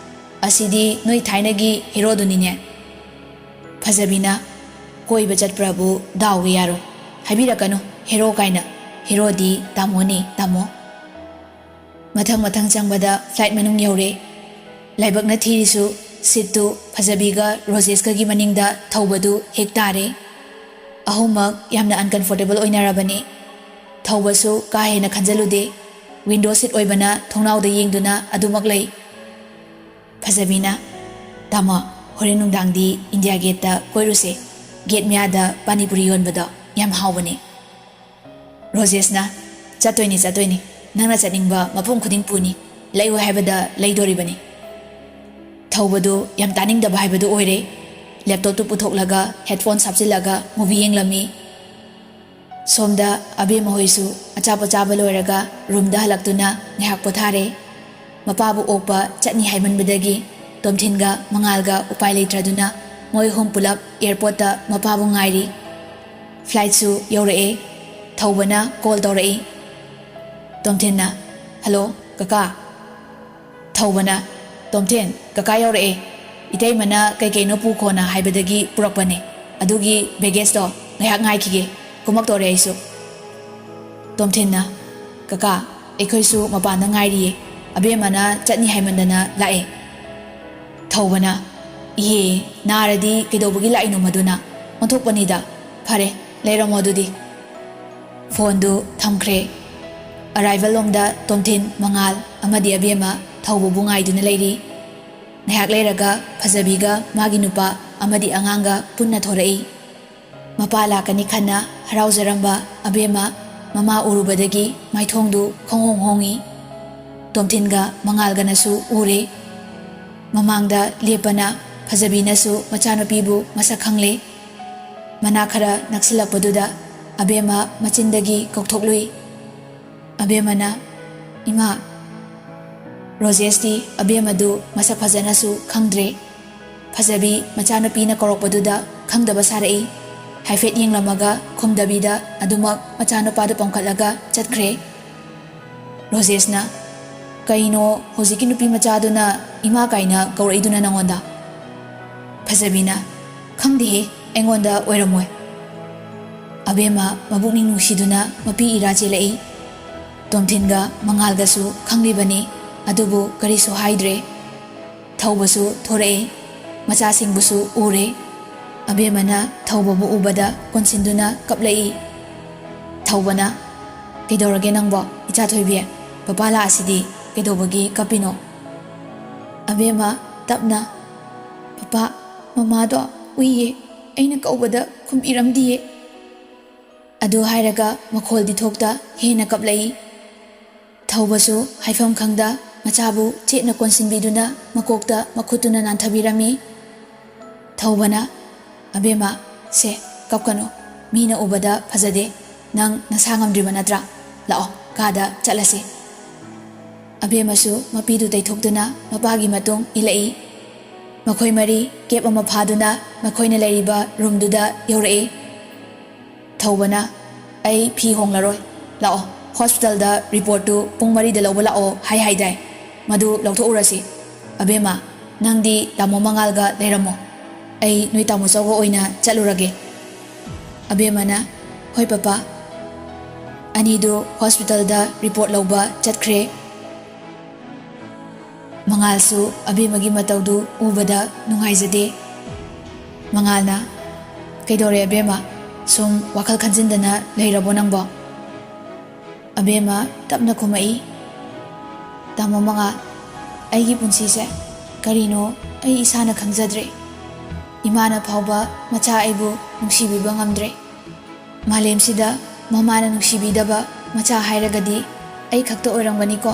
"ꯑꯁꯤꯗꯤ ꯅꯣꯏ ꯊꯥꯏꯅꯒꯤ ꯍꯦꯔꯣꯗꯨꯅꯤꯅꯦ"꯫ ꯐꯖꯕꯤꯅ, "ꯀꯣꯏꯕ ꯆꯠꯄ꯭ꯔꯕꯨ ꯗꯥꯎꯒ ꯌꯥꯔꯣꯏ꯫ ꯍꯥꯏꯕꯤꯔꯛꯀꯅꯨ ꯍꯦꯔꯣ ꯀꯥꯏꯅ꯫ ꯍꯦꯔꯣꯗꯤ ꯇꯥꯃꯣꯅꯤ, ꯇꯥꯃꯣ"꯫ ꯃꯊꯪ ꯃꯊꯪ ꯆꯪꯕꯗ ꯐ꯭ꯂꯥꯏꯠ ꯃꯅꯨꯡ ꯌꯧꯔꯦ꯫ ꯂꯥꯏꯕꯛꯅ ꯊꯤꯔꯤꯁꯨ ꯁꯤꯠꯇꯨ ꯐꯖꯕꯤꯒ ꯔꯣꯖꯦꯁꯀꯒꯤ ꯃꯅꯤꯡꯗ ꯊꯧꯕꯗꯨ ꯍꯦꯛ ꯇꯥꯔꯦ꯫ ꯑꯍꯨꯝꯃꯛ ꯌꯥꯝꯅ ꯑꯟꯀꯝꯐꯣꯔꯇꯦꯕꯜ ꯑꯣꯏꯅꯔꯕꯅꯤ꯫ ꯊꯧꯕꯁꯨ ꯀꯥ ꯍꯦꯟꯅ ꯈꯟꯖꯜꯂꯨꯗꯦ꯫ ꯋꯤꯟꯗꯣ ꯁꯤꯠ ꯑꯣꯏꯕꯅ ꯊꯣꯡꯅꯥꯎꯗ ꯌꯦꯡꯗꯨꯅ ꯑꯗꯨꯃꯛ ꯂꯩ꯫ ꯐꯖꯕꯤꯅ, "ꯇꯥꯃꯣ, ꯍꯣꯔꯦꯟ ꯅꯨꯡꯗꯥꯡꯗꯤ ꯏꯟꯗꯤꯌꯥ ꯒꯦꯠꯇ ꯀꯣꯏꯔꯨꯁꯦ꯫ ꯒꯦꯠ ꯃꯌꯥꯗ ꯄꯥꯅꯤꯄꯨꯔꯤ ꯌꯣꯟꯕꯗꯣ ꯌꯥꯝ ꯍꯥꯎꯕꯅꯦ"꯫ ꯔꯣꯖꯦꯁꯅ, "ꯆꯠꯇꯣꯏꯅꯤ, ꯆꯠꯇꯣꯏꯅꯤ꯫ ꯅꯪꯅ ꯆꯠꯅꯤꯡꯕ ꯃꯐꯝ ꯈꯨꯗꯤꯡ ꯄꯨꯅꯤ꯫ ꯂꯩꯌꯨ ꯍꯥꯏꯕꯗ ꯂꯩꯗꯣꯔꯤꯕꯅꯤ"꯫ ꯊꯧꯕꯗꯨ ꯌꯥꯝ ꯇꯥꯅꯤꯡꯗꯕ ꯍꯥꯏꯕꯗꯨ ꯑꯣꯏꯔꯦ꯫ ꯂꯦꯞꯇꯣꯞꯇꯨ ꯄꯨꯊꯣꯛꯂꯒ ꯍꯦꯗꯐꯣꯟ ꯍꯥꯞꯆꯤꯜꯂꯒ ꯃꯨꯚꯤ ꯌꯦꯡꯂꯝꯃꯤ꯫ ꯁꯣꯝꯗ ꯑꯕꯦꯝꯃ ꯍꯣꯏꯁꯨ ꯑꯆꯥꯄꯣꯠ ꯆꯥꯕ ꯂꯣꯏꯔꯒ ꯔꯨꯝꯗ ꯍꯜꯂꯛꯇꯨꯅ ꯉꯥꯏꯍꯥꯛ ꯄꯣꯊꯥꯔꯦ꯫ ꯃꯄꯥꯕꯨ ꯑꯣꯛꯄ ꯆꯠꯅꯤ ꯍꯥꯏꯃꯟꯕꯗꯒꯤ ꯇꯣꯝꯊꯤꯟꯒ ꯃꯉꯥꯜꯒ ꯎꯄꯥꯏ ꯂꯩꯇ꯭ꯔꯗꯨꯅ ꯃꯣꯏ ꯑꯍꯨꯝ ꯄꯨꯂꯞ ꯑꯦꯌꯔꯄꯣꯔꯠꯇ ꯃꯄꯥꯕꯨ ꯉꯥꯏꯔꯤ꯫ ꯐ꯭ꯂꯥꯏꯠꯁꯨ ꯌꯧꯔꯛꯑꯦ꯫ ꯊꯧꯕꯅ ꯀꯣꯜ ꯇꯧꯔꯛꯏ꯫ ꯇꯣꯝꯊꯤꯟꯅ, "ꯍꯜꯂꯣ, ꯀꯀꯥ?" ꯊꯧꯕꯅ, "ꯇꯣꯝꯊꯤꯟ, ꯀꯀꯥ ꯌꯧꯔꯛꯑꯦ꯫ ꯏꯇꯩꯃꯅ ꯀꯩ ꯀꯩꯅꯣ ꯄꯨꯈꯣꯅ ꯍꯥꯏꯕꯗꯒꯤ ꯄꯨꯔꯛꯄꯅꯦ꯫ ꯑꯗꯨꯒꯤ ꯕꯦꯒꯦꯖꯇꯣ ꯉꯥꯏꯍꯥꯛ ꯉꯥꯏꯈꯤꯒꯦ꯫ ꯀꯨꯝꯃꯛꯇꯣꯔꯦ ꯑꯩꯁꯨ꯫" ꯇꯣꯝꯊꯤꯟꯅ, "ꯀꯀꯥ, ꯑꯩꯈꯣꯏꯁꯨ ꯃꯄꯥꯟꯗ ꯉꯥꯏꯔꯤꯌꯦ꯫ ꯑꯕꯦꯝꯃꯅ ꯆꯠꯅꯤ ꯍꯥꯏꯃꯟꯗꯅ ꯂꯥꯛꯑꯦ꯫" ꯊꯧꯕꯅ, "ꯏꯍꯦ, ꯅꯥꯔꯗꯤ ꯀꯩꯗꯧꯕꯒꯤ ꯂꯥꯛꯏꯅꯣ ꯃꯗꯨꯅ? ꯑꯣꯟꯊꯣꯛꯄꯅꯤꯗ꯫ ꯐꯔꯦ, ꯂꯩꯔꯝꯃꯣ ꯑꯗꯨꯗꯤ꯫" ꯐꯣꯟꯗꯨ ꯊꯝꯈ꯭ꯔꯦ꯫ ꯑꯔꯥꯏꯚꯜ ꯂꯣꯝꯗ ꯇꯣꯝꯊꯤꯟ, ꯃꯉꯥꯜ ꯑꯃꯗꯤ ꯑꯕꯦꯝꯃ ꯊꯧꯕꯕꯨ ꯉꯥꯏꯗꯨꯅ ꯂꯩꯔꯤ꯫ ꯉꯥꯏꯍꯥꯛ ꯂꯩꯔꯒ ꯐꯖꯕꯤꯒ ꯃꯥꯒꯤ ꯅꯨꯄꯥ ꯑꯃꯗꯤ ꯑꯉꯥꯡꯒ ꯄꯨꯟꯅ ꯊꯣꯔꯛꯏ꯫ ꯃꯄꯥ ꯂꯥꯛꯀꯅꯤ ꯈꯟꯅ ꯍꯔꯥꯎꯖꯔꯝꯕ ꯑꯕꯦꯝꯃ ꯃꯃꯥ ꯎꯔꯨꯕꯗꯒꯤ ꯃꯥꯏꯊꯣꯡꯗꯨ ꯈꯣꯡꯍꯣꯡ ꯍꯣꯡꯉꯤ꯫ ꯇꯣꯝꯊꯤꯟꯒ ꯃꯉꯥꯜꯒꯅꯁꯨ ꯎꯔꯦ꯫ ꯃꯃꯥꯡꯗ ꯂꯦꯞꯄꯅ ꯐꯖꯕꯤꯅꯁꯨ ꯃꯆꯥꯅꯨꯄꯤꯕꯨ ꯃꯁꯛ ꯈꯪꯂꯦ꯫ ꯃꯅꯥ ꯈꯔ ꯅꯛꯁꯤꯜꯂꯛꯄꯗꯨꯗ ꯑꯕꯦꯝꯃ ꯃꯆꯤꯟꯗꯒꯤ ꯀꯧꯊꯣꯛꯂꯨꯏ꯫ ꯑꯕꯦꯝꯃꯅ, "ꯏꯃꯥ!" ꯔꯣꯖꯦꯁꯇꯤ ꯑꯕꯦꯝꯃꯗꯨ ꯃꯁꯛ ꯐꯖꯅꯁꯨ ꯈꯪꯗ꯭ꯔꯦ꯫ ꯐꯖꯕꯤ ꯃꯆꯥꯅꯨꯄꯤꯅ ꯀꯧꯔꯛꯄꯗꯨꯗ ꯈꯪꯗꯕ ꯁꯥꯔꯛꯏ꯫ ꯍꯥꯏꯐꯦꯠ ꯌꯦꯡꯂꯝꯃꯒ ꯈꯨꯝꯗꯕꯤꯗ ꯑꯗꯨꯃꯛ ꯃꯆꯥꯅꯨꯄꯥꯗꯨ ꯄꯝꯈꯠꯂꯒ ꯆꯠꯈ꯭ꯔꯦ꯫ ꯔꯣꯖꯦꯁꯅ, "ꯀꯩꯅꯣ ꯍꯧꯖꯤꯛꯀꯤ ꯅꯨꯄꯤ ꯃꯆꯥꯗꯨꯅ ꯏꯃꯥ ꯀꯥꯏꯅ ꯀꯧꯔꯛꯏꯗꯨꯅ ꯅꯉꯣꯟꯗ?" ꯐꯖꯕꯤꯅ, "ꯈꯪꯗꯦꯍꯦ, ꯑꯩꯉꯣꯟꯗ ꯑꯣꯏꯔꯝꯃꯣꯏ꯫" ꯑꯕꯦꯝꯃ ꯃꯕꯨꯛꯅꯤꯡ ꯅꯨꯡꯁꯤꯗꯨꯅ ꯃꯄꯤ ꯏꯔꯥ ꯆꯦꯜꯂꯛꯏ꯫ ꯇꯣꯝꯊꯤꯟꯒ ꯃꯉꯥꯜꯒꯁꯨ ꯈꯪꯂꯤꯕꯅꯤ, ꯑꯗꯨꯕꯨ ꯀꯔꯤꯁꯨ ꯍꯥꯏꯗ꯭ꯔꯦ꯫ ꯊꯧꯕꯁꯨ ꯊꯣꯔꯛꯏ꯫ ꯃꯆꯥꯁꯤꯡꯕꯨꯁꯨ ꯎꯔꯦ꯫ ꯑꯕꯦꯝꯃꯅ ꯊꯧꯕꯕꯨ ꯎꯕꯗ ꯀꯣꯟꯁꯤꯟꯗꯨꯅ ꯀꯞꯂꯛꯏ꯫ ꯊꯧꯕꯅ, "ꯀꯩꯗꯧꯔꯒꯦ ꯅꯪꯕꯣ, ꯏꯆꯥ ꯊꯣꯏꯕꯤ? ꯄꯄꯥ ꯂꯥꯛꯑꯁꯤꯗꯤ, ꯀꯩꯗꯧꯕꯒꯤ ꯀꯞꯄꯤꯅꯣ?" ꯑꯕꯦꯝꯃ ꯇꯞꯅ, "ꯄꯄꯥ, ꯃꯃꯥꯗꯣ ꯎꯏꯌꯦ, ꯑꯩꯅ ꯀꯧꯕꯗ ꯈꯨꯝꯕꯤꯔꯝꯗꯤꯌꯦ꯫" ꯑꯗꯨ ꯍꯥꯏꯔꯒ ꯃꯈꯣꯜꯗꯤ ꯊꯣꯛꯇ ꯍꯦꯟꯅ ꯀꯞꯂꯛꯏ꯫ ꯊꯧꯕꯁꯨ ꯍꯥꯏꯐꯝ ꯈꯪꯗ ꯃꯆꯥꯕꯨ ꯆꯦꯠꯅ ꯀꯣꯟꯁꯤꯟꯕꯤꯗꯨꯅ ꯃꯀꯣꯛꯇ ꯃꯈꯨꯠꯇꯨꯅ ꯅꯥꯟꯊꯕꯤꯔꯝꯃꯤ꯫ ꯊꯧꯕꯅ, "ꯑꯕꯦꯝꯃ, ꯁꯦ, ꯀꯞꯀꯅꯨ꯫ ꯃꯤꯅ ꯎꯕꯗ ꯐꯖꯗꯦ꯫ ꯅꯪ ꯅꯁꯥ ꯉꯝꯗ꯭ꯔꯤꯕ ꯅꯠꯇ꯭ꯔꯥ? ꯂꯥꯛꯑꯣ, ꯀꯥꯗ ꯆꯠꯂꯁꯤ꯫" ꯑꯕꯦꯝꯃꯁꯨ ꯃꯄꯤꯗꯨ ꯇꯩꯊꯣꯛꯇꯨꯅ ꯃꯄꯥꯒꯤ ꯃꯇꯨꯡ ꯏꯜꯂꯛꯏ꯫ ꯃꯈꯣꯏ ꯃꯔꯤ ꯀꯦꯞ ꯑꯃ ꯐꯥꯗꯨꯅ ꯃꯈꯣꯏꯅ ꯂꯩꯔꯤꯕ ꯔꯨꯝꯗꯨꯗ ꯌꯧꯔꯛꯏ꯫ ꯊꯧꯕꯅ, "ꯑꯩ ꯐꯤ ꯍꯣꯡꯂꯔꯣꯏ꯫ ꯂꯥꯛꯑꯣ, ꯍꯣꯁꯄꯤꯇꯥꯜꯗ ꯔꯤꯄꯣꯔꯠꯇꯨ ꯄꯨꯡ ꯃꯔꯤꯗ ꯂꯧꯕ ꯂꯥꯛꯑꯣ ꯍꯥꯏ ꯍꯥꯏꯗꯥꯏ? ꯃꯗꯨ ꯂꯧꯊꯣꯛꯎꯔꯁꯤ꯫ ꯑꯕꯦꯝꯃ, ꯅꯪꯗꯤ ꯇꯥꯃꯣ ꯃꯉꯥꯜꯒ ꯂꯩꯔꯝꯃꯣ꯫ ꯑꯩ ꯅꯣꯏ ꯇꯥꯃꯣ ꯆꯧꯒ ꯑꯣꯏꯅ ꯆꯠꯂꯨꯔꯒꯦ꯫" ꯑꯕꯦꯝꯃꯅ, "ꯍꯣꯏ ꯄꯄꯥ꯫" ꯑꯅꯤꯗꯨ ꯍꯣꯁꯄꯤꯇꯥꯜꯗ ꯔꯤꯄꯣꯔꯠ ꯂꯧꯕ ꯆꯠꯈ꯭ꯔꯦ꯫ ꯃꯉꯥꯜꯁꯨ ꯑꯕꯦꯝꯃꯒꯤ ꯃꯇꯧꯗꯨ ꯎꯕꯗ ꯅꯨꯡꯉꯥꯏꯖꯗꯦ꯫ ꯃꯉꯥꯜꯅ, "ꯀꯩꯗꯧꯔꯦ ꯑꯕꯦꯝꯃ? ꯁꯨꯝ ꯋꯥꯈꯜ ꯈꯟꯖꯤꯟꯗꯅ ꯂꯩꯔꯕꯣ ꯅꯪꯕꯣ?" ꯑꯕꯦꯝꯃ ꯇꯞꯅ ꯈꯨꯝꯃꯛꯏ, "ꯇꯥꯃꯣ ꯃꯉꯥꯜ, ꯑꯩꯒꯤ ꯄꯨꯟꯁꯤꯁꯦ ꯀꯔꯤꯅꯣ ꯑꯩ ꯏꯁꯥꯅ ꯈꯪꯖꯗ꯭ꯔꯦ꯫ ꯏꯃꯥꯅ ꯐꯥꯎꯕ ꯃꯆꯥ ꯑꯩꯕꯨ ꯅꯨꯡꯁꯤꯕꯤꯕ ꯉꯝꯗ꯭ꯔꯦ꯫ ꯃꯥꯂꯦꯝꯁꯤꯗ ꯃꯃꯥꯅ ꯅꯨꯡꯁꯤꯕꯤꯗꯕ ꯃꯆꯥ ꯍꯥꯏꯔꯒꯗꯤ ꯑꯩ ꯈꯛꯇ ꯑꯣꯏꯔꯝꯒꯅꯤꯀꯣ?"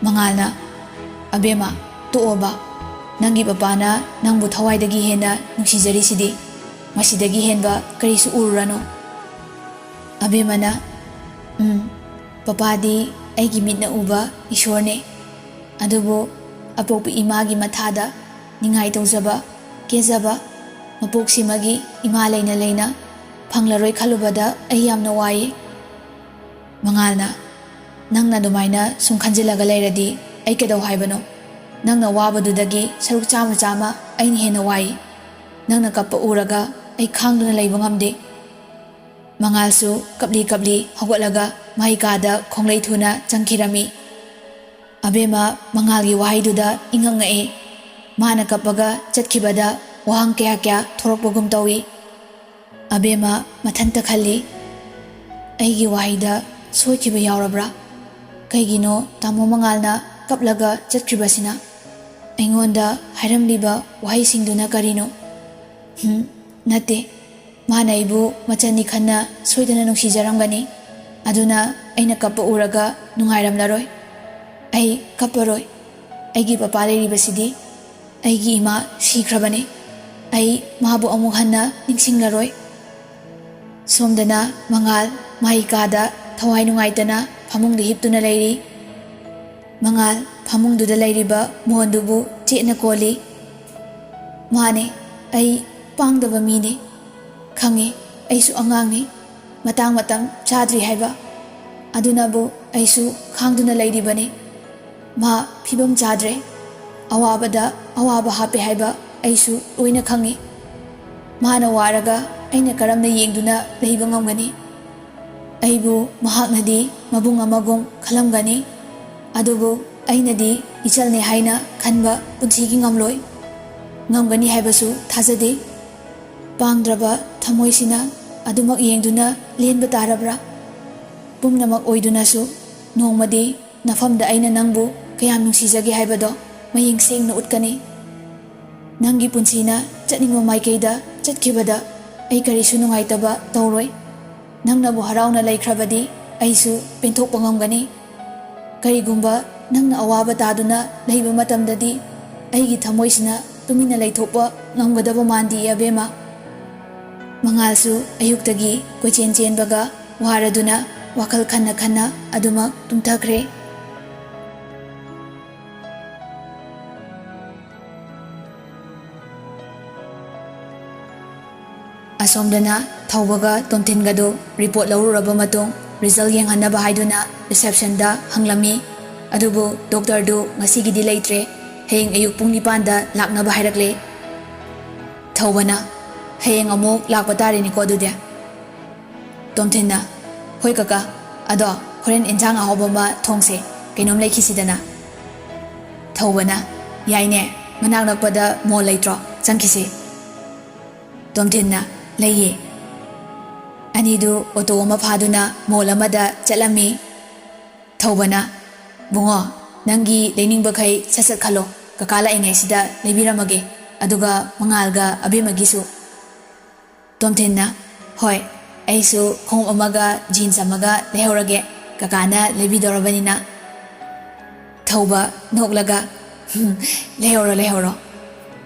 ꯃꯉꯥꯜꯅ, "ꯑꯕꯦꯝꯃ, ꯇꯣꯛꯑꯣꯕ꯫ ꯅꯪꯒꯤ ꯄꯄꯥꯅ ꯅꯪꯕꯨ ꯊꯋꯥꯏꯗꯒꯤ ꯍꯦꯟꯅ ꯅꯨꯡꯁꯤꯖꯔꯤꯁꯤꯗꯤ꯫ ꯃꯁꯤꯗꯒꯤ ꯍꯦꯟꯕ ꯀꯔꯤꯁꯨ ꯎꯔꯨꯔꯅꯨ꯫" ꯑꯕꯦꯝꯃꯅ, "ꯎꯝ, ꯄꯄꯥꯗꯤ ꯑꯩꯒꯤ ꯃꯤꯠꯅ ꯎꯕ ꯏꯁꯣꯔꯅꯦ꯫ ꯑꯗꯨꯕꯨ ꯑꯄꯣꯛꯄꯤ ꯏꯃꯥꯒꯤ ꯃꯊꯥꯗ ꯅꯤꯡꯉꯥꯏ ꯇꯧꯖꯕ, ꯀꯦꯖꯕ, ꯃꯄꯣꯛꯁꯤꯃꯒꯤ ꯏꯃꯥ ꯂꯩꯅ ꯂꯩꯅ ꯐꯪꯂꯔꯣꯏ ꯈꯜꯂꯨꯕꯗ ꯑꯩ ꯌꯥꯝꯅ ꯋꯥꯏꯌꯦ꯫" ꯃꯉꯥꯜꯅ, "ꯅꯪꯅ ꯑꯗꯨꯃꯥꯏꯅ ꯁꯨꯝ ꯈꯟꯖꯤꯜꯂꯒ ꯂꯩꯔꯗꯤ ꯑꯩ ꯀꯩꯗꯧ ꯍꯥꯏꯕꯅꯣ? ꯅꯪꯅ ꯋꯥꯕꯗꯨꯗꯒꯤ ꯁꯔꯨꯛ ꯆꯥꯝꯃ ꯆꯥꯝꯃ ꯑꯩꯅ ꯍꯦꯟꯅ ꯋꯥꯏ꯫ ꯅꯪꯅ ꯀꯞꯄ ꯎꯔꯒ ꯑꯩ ꯈꯥꯡꯗꯨꯅ ꯂꯩꯕ ꯉꯝꯗꯦ꯫" ꯃꯉꯥꯜꯁꯨ ꯀꯞꯂꯤ ꯀꯞꯂꯤ ꯍꯧꯒꯠꯂꯒ ꯃꯍꯩ ꯀꯥꯗ ꯈꯣꯡꯂꯩ ꯊꯨꯅ ꯆꯪꯈꯤꯔꯝꯃꯤ꯫ ꯑꯕꯦꯝꯃ ꯃꯉꯥꯜꯒꯤ ꯋꯥꯍꯩꯗꯨꯗ ꯏꯉꯛ ꯉꯛꯏ꯫ ꯃꯥꯅ ꯀꯞꯄꯒ ꯆꯠꯈꯤꯕꯗ ꯋꯥꯍꯪ ꯀꯌꯥ ꯀꯌꯥ ꯊꯣꯔꯛꯄꯒꯨꯝ ꯇꯧꯏ꯫ ꯑꯕꯦꯝꯃ ꯃꯊꯟꯇ ꯈꯜꯂꯤ, "ꯑꯩꯒꯤ ꯋꯥꯍꯩꯗ ꯁꯣꯏꯈꯤꯕ ꯌꯥꯎꯔꯕ꯭ꯔꯥ? ꯀꯩꯒꯤꯅꯣ ꯇꯥꯃꯣ ꯃꯉꯥꯜꯅ ꯀꯞꯂꯒ ꯆꯠꯈ꯭ꯔꯤꯕꯁꯤꯅ? ꯑꯩꯉꯣꯟꯗ ꯍꯥꯏꯔꯝꯂꯤꯕ ꯋꯥꯍꯩꯁꯤꯡꯗꯨꯅ ꯀꯔꯤꯅꯣ? ꯍꯨꯝ, ꯅꯠꯇꯦ꯫ ꯃꯥꯅ ꯑꯩꯕꯨ ꯃꯆꯟꯅꯤ ꯈꯟꯅ ꯁꯣꯏꯗꯅ ꯅꯨꯡꯁꯤꯖꯔꯝꯒꯅꯤ꯫ ꯑꯗꯨꯅ ꯑꯩꯅ ꯀꯞꯄ ꯎꯔꯒ ꯅꯨꯡꯉꯥꯏꯔꯝꯂꯔꯣꯏ꯫" ꯑꯩ ꯀꯞꯄꯔꯣꯏ꯫ ꯑꯩꯒꯤ ꯄꯄꯥ ꯂꯩꯔꯤꯕꯁꯤꯗꯤ꯫ ꯑꯩꯒꯤ ꯏꯃꯥ ꯁꯤꯈ꯭ꯔꯕꯅꯤ꯫ ꯑꯩ ꯃꯥꯕꯨ ꯑꯃꯨꯛ ꯍꯟꯅ ꯅꯤꯡꯁꯤꯡꯂꯔꯣꯏ꯫ ꯁꯣꯝꯗꯅ ꯃꯉꯥꯜ ꯃꯍꯩ ꯀꯥꯗ ꯊꯋꯥꯏ ꯅꯨꯡꯉꯥꯏꯇꯅ ꯐꯃꯨꯡꯗ ꯍꯤꯞꯇꯨꯅ ꯂꯩꯔꯤ꯫ ꯃꯉꯥꯜ ꯐꯃꯨꯡꯗꯨꯗ ꯂꯩꯔꯤꯕ ꯃꯣꯟꯗꯨꯕꯨ ꯆꯦꯠꯅ ꯀꯣꯜꯂꯤ꯫ "ꯃꯥꯅꯦ, ꯑꯩ ꯄꯥꯡꯗꯕ ꯃꯤꯅꯤ꯫ ꯈꯪꯉꯤ, ꯑꯩꯁꯨ ꯑꯉꯥꯡꯅꯤ, ꯃꯇꯥꯡ ꯃꯇꯝ ꯆꯥꯗ꯭ꯔꯤ ꯍꯥꯏꯕ꯫ ꯑꯗꯨꯅꯕꯨ ꯑꯩꯁꯨ ꯈꯥꯡꯗꯨꯅ ꯂꯩꯔꯤꯕꯅꯤ꯫ ꯃꯥ ꯐꯤꯕꯝ ꯆꯥꯗ꯭ꯔꯦ꯫ ꯑꯋꯥꯕꯗ ꯑꯋꯥꯕ ꯍꯥꯞꯄꯦ ꯍꯥꯏꯕ ꯑꯩꯁꯨ ꯂꯣꯏꯅ ꯈꯪꯉꯤ꯫ ꯃꯥꯅ ꯋꯥꯔꯒ ꯑꯩꯅ ꯀꯔꯝꯅ ꯌꯦꯡꯗꯨꯅ ꯂꯩꯕ ꯉꯝꯒꯅꯤ? ꯑꯩꯕꯨ ꯃꯍꯥꯛꯅꯗꯤ ꯃꯕꯨꯡ ꯑꯃꯒꯨꯝ ꯈꯜꯂꯝꯒꯅꯤ, ꯑꯗꯨꯕꯨ ꯑꯩꯅꯗꯤ ꯏꯆꯜꯅꯦ ꯍꯥꯏꯅ ꯈꯟꯕ ꯄꯨꯟꯁꯤꯒꯤ ꯉꯝꯂꯣꯏ꯫ ꯉꯝꯒꯅꯤ ꯍꯥꯏꯕꯁꯨ ꯊꯥꯖꯗꯦ꯫ ꯄꯥꯡꯗ꯭ꯔꯕ ꯊꯃꯣꯏꯁꯤꯅ ꯑꯗꯨꯃꯛ ꯌꯦꯡꯗꯨꯅ ꯂꯦꯟꯕ ꯇꯥꯔꯕ꯭ꯔꯥ? ꯄꯨꯝꯅꯃꯛ ꯑꯣꯏꯗꯨꯅꯁꯨ ꯅꯣꯡꯃꯗꯤ ꯅꯐꯝꯗ ꯑꯩꯅ ꯅꯪꯕꯨ ꯀꯌꯥꯝ ꯅꯨꯡꯁꯤꯖꯒꯦ ꯍꯥꯏꯕꯗꯣ ꯃꯌꯦꯛ ꯁꯦꯡꯅ ꯎꯠꯀꯅꯤ꯫ ꯅꯪꯒꯤ ꯄꯨꯟꯁꯤꯅ ꯆꯠꯅꯤꯡꯕ ꯃꯥꯏꯀꯩꯗ ꯆꯠꯈꯤꯕꯗ ꯑꯩ ꯀꯔꯤꯁꯨ ꯅꯨꯡꯉꯥꯏꯇꯕ ꯇꯧꯔꯣꯏ꯫ ꯅꯪꯅꯕꯨ ꯍꯔꯥꯎꯅ ꯂꯩꯈ꯭ꯔꯕꯗꯤ ꯑꯩꯁꯨ ꯄꯦꯟꯊꯣꯛꯄ ꯉꯝꯒꯅꯤ꯫ ꯀꯔꯤꯒꯨꯝꯕ ꯅꯪꯅ ꯑꯋꯥꯕ ꯇꯥꯗꯨꯅ ꯂꯩꯕ ꯃꯇꯝꯗꯗꯤ ꯑꯩꯒꯤ ꯊꯃꯣꯏꯁꯤꯅ ꯇꯨꯃꯤꯟꯅ ꯂꯩꯊꯣꯛꯄ ꯉꯝꯒꯗꯕ ꯃꯥꯟꯗꯦ, ꯑꯕꯦꯝꯃ꯫" ꯃꯉꯥꯜꯁꯨ ꯑꯌꯨꯛꯇꯒꯤ ꯀꯣꯏꯆꯦꯟ ꯆꯦꯟꯕꯒ ꯋꯥꯔꯗꯨꯅ ꯋꯥꯈꯜ ꯈꯟꯅ ꯈꯟꯅ ꯑꯗꯨꯃꯛ ꯇꯨꯝꯊꯈ꯭ꯔꯦ꯫ ꯑꯁꯣꯝꯗꯅ ꯊꯧꯕꯒ ꯇꯣꯝꯊꯤꯟꯒꯗꯨ ꯔꯤꯄꯣꯔꯠ ꯂꯧꯔꯨꯔꯕ ꯃꯇꯨꯡ ꯔꯤꯖꯜ ꯌꯦꯡꯍꯟꯅꯕ ꯍꯥꯏꯗꯨꯅ ꯔꯤꯁꯦꯞꯁꯟꯗ ꯍꯪꯂꯝꯃꯤ꯫ ꯑꯗꯨꯕꯨ ꯗꯣꯛꯇꯔꯗꯨ ꯉꯁꯤꯒꯤꯗꯤ ꯂꯩꯇ꯭ꯔꯦ, ꯍꯌꯦꯡ ꯑꯌꯨꯛ ꯄꯨꯡ ꯅꯤꯄꯥꯟꯗ ꯂꯥꯛꯅꯕ ꯍꯥꯏꯔꯛꯂꯦ꯫ ꯊꯧꯕꯅ, "ꯍꯌꯦꯡ ꯑꯃꯨꯛ ꯂꯥꯛꯄ ꯇꯥꯔꯦꯅꯦꯀꯣ ꯑꯗꯨꯗꯤ?" ꯇꯣꯝꯊꯤꯟꯅ, "ꯍꯣꯏ ꯀꯀꯥ, ꯑꯗꯣ ꯍꯣꯔꯦꯟ ꯏꯟꯁꯥꯡ ꯑꯍꯥꯎꯕ ꯑꯃ ꯊꯣꯡꯁꯦ, ꯀꯩꯅꯣꯝ ꯂꯩꯈꯤꯁꯤꯗꯅ?" ꯊꯧꯕꯅ, "ꯌꯥꯏꯅꯦ, ꯃꯅꯥꯛ ꯅꯛꯄꯗ ꯃꯣꯜ ꯂꯩꯇ꯭ꯔꯣ? ꯆꯪꯈꯤꯁꯦ꯫" ꯇꯣꯝꯊꯤꯟꯅ, "ꯂꯩꯌꯦ꯫" ꯑꯅꯤꯗꯨ ꯑꯣꯇꯣ ꯑꯃ ꯐꯥꯗꯨꯅ ꯃꯣꯜ ꯑꯃꯗ ꯆꯠꯂꯝꯃꯤ꯫ ꯊꯧꯕꯅ, "ꯕꯨꯡꯉꯣ, ꯅꯪꯒꯤ ꯂꯩꯅꯤꯡꯕꯈꯩ ꯁꯠ ꯁꯠ ꯈꯜꯂꯣ, ꯀꯀꯥ ꯂꯥꯛꯏꯉꯩꯁꯤꯗ ꯂꯩꯕꯤꯔꯝꯃꯒꯦ, ꯑꯗꯨꯒ ꯃꯉꯥꯜꯒ ꯑꯕꯦꯝꯃꯒꯤꯁꯨ꯫" ꯇꯣꯝꯊꯤꯟꯅ, "ꯍꯣꯏ, ꯑꯩꯁꯨ ꯈꯣꯡꯎꯞ ꯑꯃꯒ ꯖꯤꯟꯁ ꯑꯃꯒ ꯂꯩꯍꯧꯔꯒꯦ, ꯀꯀꯥꯅ ꯂꯩꯕꯤꯗꯧꯔꯕꯅꯤꯅ꯫" ꯊꯧꯕ ꯅꯣꯛꯂꯒ, "ꯍꯨꯝ, ꯂꯩꯍꯧꯔꯣ, ꯂꯩꯍꯧꯔꯣ꯫"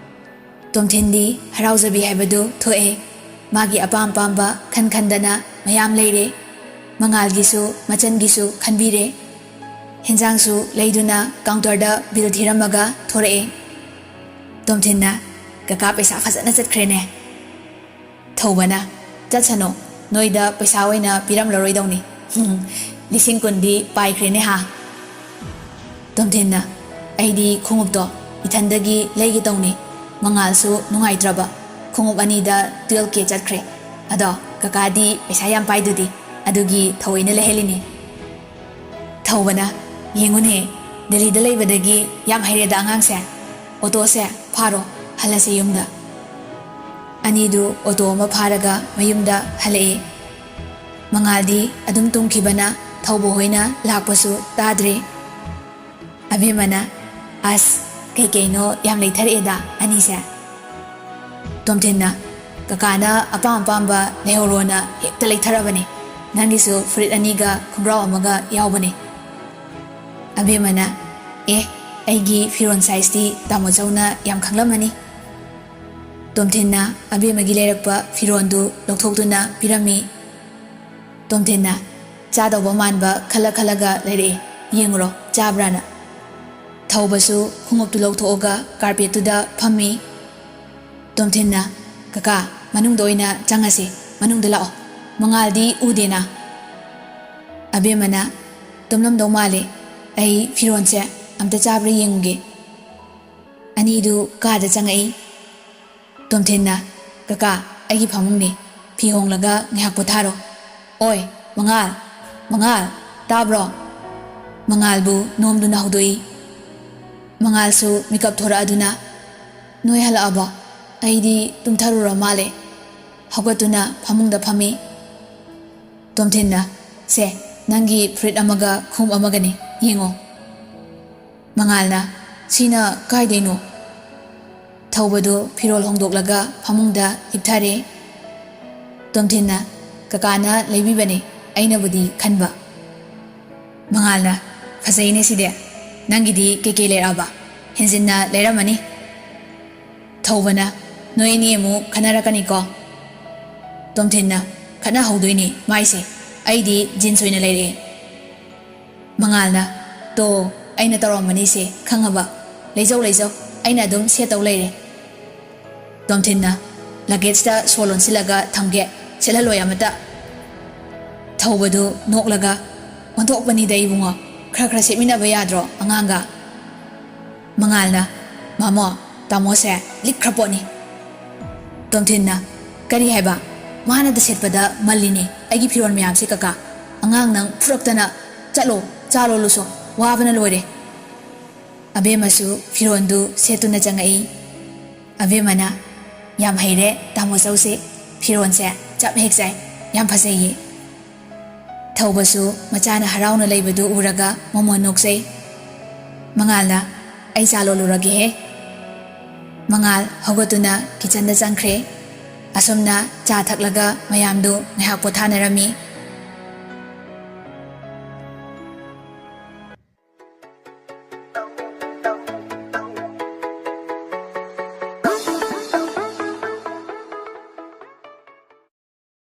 ꯇꯣꯝꯊꯤꯟꯗꯤ ꯍꯔꯥꯎꯖꯕꯤ ꯍꯥꯏꯕꯗꯨ ꯊꯣꯛꯑꯦ꯫ ꯃꯥꯒꯤ ꯑꯄꯥꯝ ꯑꯄꯥꯝꯕ ꯈꯟ ꯈꯟꯗꯅ ꯃꯌꯥꯝ ꯂꯩꯔꯦ꯫ ꯃꯉꯥꯜꯒꯤꯁꯨ ꯃꯆꯟꯒꯤꯁꯨ ꯈꯟꯕꯤꯔꯦ꯫ ꯍꯦꯟꯖꯥꯡꯁꯨ ꯂꯩꯗꯨꯅ ꯀꯥꯎꯟꯇꯔꯗ ꯕꯤꯜ ꯊꯤꯔꯝꯃꯒ ꯊꯣꯔꯛꯑꯦ꯫ ꯇꯣꯝꯊꯤꯟꯅ, "ꯀꯀꯥ ꯄꯩꯁꯥ ꯐꯖꯅ ꯆꯠꯈ꯭ꯔꯦꯅꯦ꯫" ꯊꯧꯕꯅ, "ꯆꯠꯁꯅꯨ, ꯅꯣꯏꯗ ꯄꯩꯁꯥ ꯑꯣꯏꯅ ꯄꯤꯔꯝꯂꯔꯣꯏꯗꯧꯅꯤ꯫ ꯂꯤꯁꯤꯡ ꯀꯨꯟꯗꯤ ꯄꯥꯏꯈ꯭ꯔꯦꯅꯦ ꯍꯥ꯫" ꯇꯣꯝꯊꯤꯟꯅ, "ꯑꯩꯗꯤ ꯈꯣꯡꯎꯞꯇꯣ ꯏꯊꯟꯗꯒꯤ ꯂꯩꯒꯦ ꯇꯧꯅꯤ꯫ ꯃꯉꯥꯜꯁꯨ ꯅꯨꯡꯉꯥꯏꯇ꯭ꯔꯕ꯫ ꯈꯣꯡꯎꯞ ꯑꯅꯤꯗ twelve K ꯆꯠꯈ꯭ꯔꯦ꯫ ꯑꯗꯣ ꯀꯀꯥꯗꯤ ꯄꯩꯁꯥ ꯌꯥꯝ ꯄꯥꯏꯗꯨꯗꯤ, ꯑꯗꯨꯒꯤ ꯊꯑꯣꯏꯅ ꯂꯩꯍꯜꯂꯤꯅꯤ꯫" ꯊꯧꯕꯅ, "ꯌꯦꯡꯉꯨꯅꯦ, ꯗꯦꯜꯂꯤꯗ ꯂꯩꯕꯗꯒꯤ ꯌꯥꯝ ꯍꯩꯔꯦꯗ ꯑꯉꯥꯡꯁꯦ꯫ ꯑꯣꯇꯣꯁꯦ ꯐꯥꯔꯣ, ꯍꯜꯂꯁꯦ ꯌꯨꯝꯗ꯫" ꯑꯅꯤꯗꯨ ꯑꯣꯇꯣ ꯑꯃ ꯐꯥꯔꯒ ꯃꯌꯨꯝꯗ ꯍꯜꯂꯛꯑꯦ꯫ ꯃꯉꯥꯜꯗꯤ ꯑꯗꯨꯝ ꯇꯨꯝꯈꯤꯕꯅ ꯊꯧꯕ ꯍꯣꯏꯅ ꯂꯥꯛꯄꯁꯨ ꯇꯥꯗ꯭ꯔꯦ꯫ ꯑꯕꯦꯝꯃꯅ, "ꯑꯁ, ꯀꯩꯀꯩꯅꯣ ꯌꯥꯝ ꯂꯩꯊꯔꯛꯑꯦꯗ ꯑꯅꯤꯁꯦ꯫" ꯇꯣꯝꯊꯤꯟꯅ, "ꯀꯀꯥꯅ ꯑꯄꯥꯝ ꯑꯄꯥꯝꯕ ꯂꯩꯍꯧꯔꯣꯅ ꯍꯦꯛꯇ ꯂꯩꯊꯔꯕꯅꯦ꯫ ꯅꯪꯒꯤꯁꯨ ꯐꯨꯔꯤꯠ ꯑꯅꯤꯒ ꯈꯣꯡꯒ꯭ꯔꯥꯎ ꯑꯃꯒ ꯌꯥꯎꯕꯅꯦ꯫" ꯑꯕꯦꯝꯃꯅ, "ꯑꯦ, ꯑꯩꯒꯤ ꯐꯤꯔꯣꯟ ꯁꯥꯏꯖꯇꯤ ꯇꯥꯃꯣ ꯆꯧꯅ ꯌꯥꯝ ꯈꯪꯂꯝꯃꯅꯤ꯫" ꯇꯣꯝꯊꯤꯟꯅ ꯑꯕꯦꯝꯃꯒꯤ ꯂꯩꯔꯛꯄ ꯐꯤꯔꯣꯟꯗꯨ ꯂꯧꯊꯣꯛꯇꯨꯅ ꯄꯤꯔꯝꯃꯤ꯫ ꯇꯣꯝꯊꯤꯟꯅ ꯆꯥꯗꯧꯕ ꯃꯥꯟꯕ ꯈꯜꯂ ꯈꯜꯂꯒ ꯂꯩꯔꯛꯑꯦ꯫ "ꯌꯦꯡꯉꯨꯔꯣ, ꯆꯥꯕ꯭ꯔꯥꯅ꯫" ꯊꯧꯕꯁꯨ ꯈꯣꯡꯎꯞꯇꯨ ꯂꯧꯊꯣꯛꯑꯒ ꯀꯥꯔꯄꯦꯠꯇꯨꯗ ꯐꯝꯃꯤ꯫ ꯇꯣꯝꯊꯤꯟꯅ, "ꯀꯀꯥ, ꯃꯅꯨꯡꯗ ꯑꯣꯏꯅ ꯆꯪꯉꯁꯤ꯫ ꯃꯅꯨꯡꯗ ꯂꯥꯛꯑꯣ꯫ ꯃꯉꯥꯜꯗꯤ ꯎꯗꯦꯅ꯫" ꯑꯕꯦꯝꯃꯅ, "ꯇꯨꯝꯂꯝꯗꯧ ꯃꯥꯜꯂꯦ꯫ ꯑꯩ ꯐꯤꯔꯣꯟꯁꯦ ꯑꯝꯇ ꯆꯥꯕ꯭ꯔꯥ ꯌꯦꯡꯉꯨꯒꯦ꯫" ꯑꯅꯤꯗꯨ ꯀꯥꯗ ꯆꯪꯉꯛꯏ꯫ ꯇꯣꯝꯊꯤꯟꯅ, "ꯀꯀꯥ, ꯑꯩꯒꯤ ꯐꯃꯨꯡꯅꯤ꯫ ꯐꯤ ꯍꯣꯡꯂꯒ ꯉꯥꯏꯍꯥꯛ ꯄꯣꯊꯥꯔꯣ꯫ ꯑꯣꯏ, ꯃꯉꯥꯜ! ꯃꯉꯥꯜ! ꯇꯥꯕ꯭ꯔꯣ?" ꯃꯉꯥꯜꯕꯨ ꯅꯣꯝꯗꯨꯅ ꯍꯧꯗꯣꯛꯏ꯫ ꯃꯉꯥꯜꯁꯨ ꯃꯤꯀꯞ ꯊꯣꯔꯛꯑꯗꯨꯅ, "ꯅꯣꯏ ꯍꯜꯂꯛꯑꯕꯣ? ꯑꯩꯗꯤ ꯇꯨꯝꯊꯔꯨꯔ ꯃꯥꯜꯂꯦ꯫" ꯍꯧꯒꯠꯇꯨꯅ ꯐꯃꯨꯡꯗ ꯐꯝꯃꯤ꯫ ꯇꯣꯝꯊꯤꯟꯅ, "ꯁꯦ, ꯅꯪꯒꯤ ꯐꯨꯔꯤꯠ ꯑꯃꯒ ꯈꯣꯡꯎꯞ ꯑꯃꯒꯅꯤ, ꯌꯦꯡꯉꯣ꯫" ꯃꯉꯥꯜꯅ, "ꯁꯤꯅ ꯀꯥꯏꯗꯩꯅꯣ?" ꯊꯧꯕꯗꯨ ꯐꯤꯔꯣꯜ ꯍꯣꯡꯗꯣꯛꯂꯒ ꯐꯃꯨꯡꯗ ꯍꯤꯞꯊꯔꯦ꯫ ꯇꯣꯝꯊꯤꯟꯅ, "ꯀꯀꯥꯅ ꯂꯩꯕꯤꯕꯅꯦ, ꯑꯩꯅꯕꯨꯗꯤ ꯈꯟꯕ꯫" ꯃꯉꯥꯜꯅ, "ꯐꯖꯩꯅꯦ ꯁꯤꯗꯤ꯫ "ꯅꯪꯒꯤꯗꯤ ꯀꯩꯀꯩ ꯂꯩꯔꯛꯑꯕ? ꯍꯦꯟꯖꯤꯟꯅ ꯂꯩꯔꯝꯃꯅꯤ꯫" ꯊꯧꯕꯅ, "ꯅꯣꯏ ꯑꯅꯤ ꯑꯃꯨꯛ ꯈꯟꯅꯔꯛꯀꯅꯤꯀꯣ꯫" ꯇꯣꯝꯊꯤꯟꯅ, "ꯈꯠꯅꯍꯧꯗꯣꯏꯅꯤ ꯃꯥꯏꯁꯦ, ꯑꯩꯗꯤ ꯖꯤꯟꯁ ꯑꯣꯏꯅ ꯂꯩꯔꯛꯑꯦ꯫" ꯃꯉꯥꯜꯅ, "ꯇꯣ, ꯑꯩꯅ ꯇꯧꯔꯝꯕꯅꯤꯁꯦ ꯈꯪꯉꯕ? ꯂꯩꯖꯧ ꯂꯩꯖꯧ, ꯑꯩꯅ ꯑꯗꯨꯝ ꯁꯦꯠꯇꯧ ꯂꯩꯔꯦ꯫" ꯇꯣꯝꯊꯤꯟꯅ, "ꯂꯒꯦꯖꯇ ꯁꯣ ꯂꯣꯟꯁꯤꯜꯂꯒ ꯊꯝꯒꯦ, ꯁꯦꯠꯍꯜꯂꯣꯏ ꯑꯃꯇ꯫" ꯊꯧꯕꯗꯨ ꯅꯣꯛꯂꯒ, "ꯑꯣꯟꯊꯣꯛꯄꯅꯤꯗ ꯏꯕꯨꯡꯉꯣ, ꯈꯔ ꯈꯔ ꯁꯦꯠꯃꯤꯟꯅꯕ ꯌꯥꯗ꯭ꯔꯣ ꯑꯉꯥꯡꯒ?" ꯃꯉꯥꯜꯅ, "ꯃꯥꯃꯣ, ꯇꯥꯃꯣꯁꯦ ꯂꯤꯛꯈ꯭ꯔ ꯄꯣꯠꯅꯤ꯫" ꯇꯣꯝꯊꯤꯟꯅ, "ꯀꯔꯤ ꯍꯥꯏꯕ? ꯃꯥꯅꯗ ꯁꯦꯠꯄꯗ ꯃꯜꯂꯤꯅꯦ ꯑꯩꯒꯤ ꯐꯤꯔꯣꯜ ꯃꯌꯥꯝꯁꯦ ꯀꯀꯥ꯫ ꯑꯉꯥꯡ ꯅꯪ ꯐꯨꯔꯛꯇꯅ꯫ ꯆꯠꯂꯣ, ꯆꯥ ꯂꯣꯜꯂꯨꯁꯣ, ꯋꯥꯕꯅ ꯂꯣꯏꯔꯦ꯫" ꯑꯕꯦꯝꯃꯁꯨ ꯐꯤꯔꯣꯜꯗꯨ ꯁꯦꯠꯇꯨꯅ ꯆꯪꯉꯛꯏ꯫ ꯑꯕꯦꯝꯃꯅ, "ꯌꯥꯝ ꯍꯩꯔꯦ ꯇꯥꯃꯣ ꯆꯧꯁꯦ, ꯐꯤꯔꯣꯜꯁꯦ ꯆꯞ ꯍꯦꯛ ꯆꯥꯏ, ꯌꯥꯝ ꯐꯖꯩꯌꯦ꯫" ꯊꯧꯕꯁꯨ ꯃꯆꯥꯅ ꯍꯔꯥꯎꯅ ꯂꯩꯕꯗꯨ ꯎꯔꯒ ꯃꯃꯣꯟ ꯅꯣꯛꯆꯩ꯫ ꯃꯉꯥꯜꯅ, "ꯑꯩ ꯆꯥ ꯂꯣꯜꯂꯨꯔꯒꯦꯍꯦ꯫" ꯃꯉꯥꯜ ꯍꯧꯒꯠꯇꯨꯅ ꯀꯤꯆꯟꯗ ꯆꯪꯈ꯭ꯔꯦ꯫ ꯑꯁꯣꯝꯅ ꯆꯥ ꯊꯛꯂꯒ ꯃꯌꯥꯝꯗꯨ ꯉꯥꯏꯍꯥꯛ ꯄꯣꯊꯥꯅꯔꯝꯃꯤ꯫